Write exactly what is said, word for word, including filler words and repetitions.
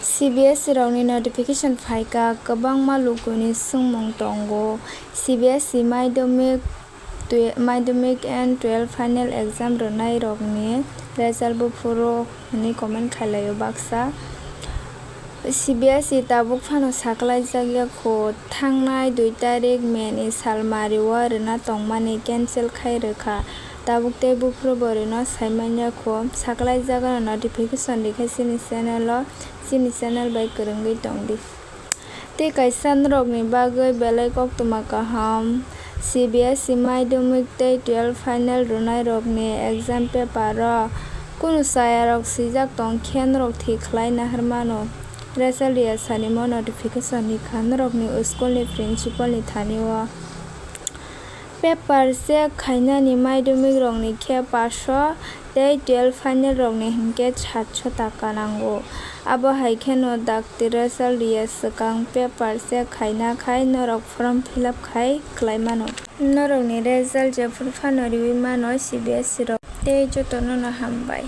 C B S E rokni notification phaikha, kwbangma lukuni swngmung tongo. C B S E Madhyamik, twe-, Madhyamik and twelve final exam rwnai rokni result buphuru hwnwi comment khailaio baksa. C B S E tabuk phano saklaijak ya kho, thangnai dui tarik May ni salmari o rwna tongmani cancel khai rwkha. Tabuk tei buphuru bo rwno saimanya kho, saklaijagano notification rikha chini channel o, chini channel bai kwrwngwi tongdi. Tei kaisa norokni bagwi belai koktwma kaham, C B S E Madhyamik tei twelve final rwnairokni exam paper o kunu chayarok swijak tong khe norok thik khlai naharmano. Result rwya sanimo notification rikha norokni school ni principal ni thani o. Paper check khainani Madhyamik rokni khe paanch sho tei twelve final rokni hinkhe saat sho taka nango. Abo hai kheno dakti result rwya swkang paper check khaina khai norok form fill up khai kwlai mano. Norokni result jephuru phano riui mano C B S E rok. Tei jotono no hambai.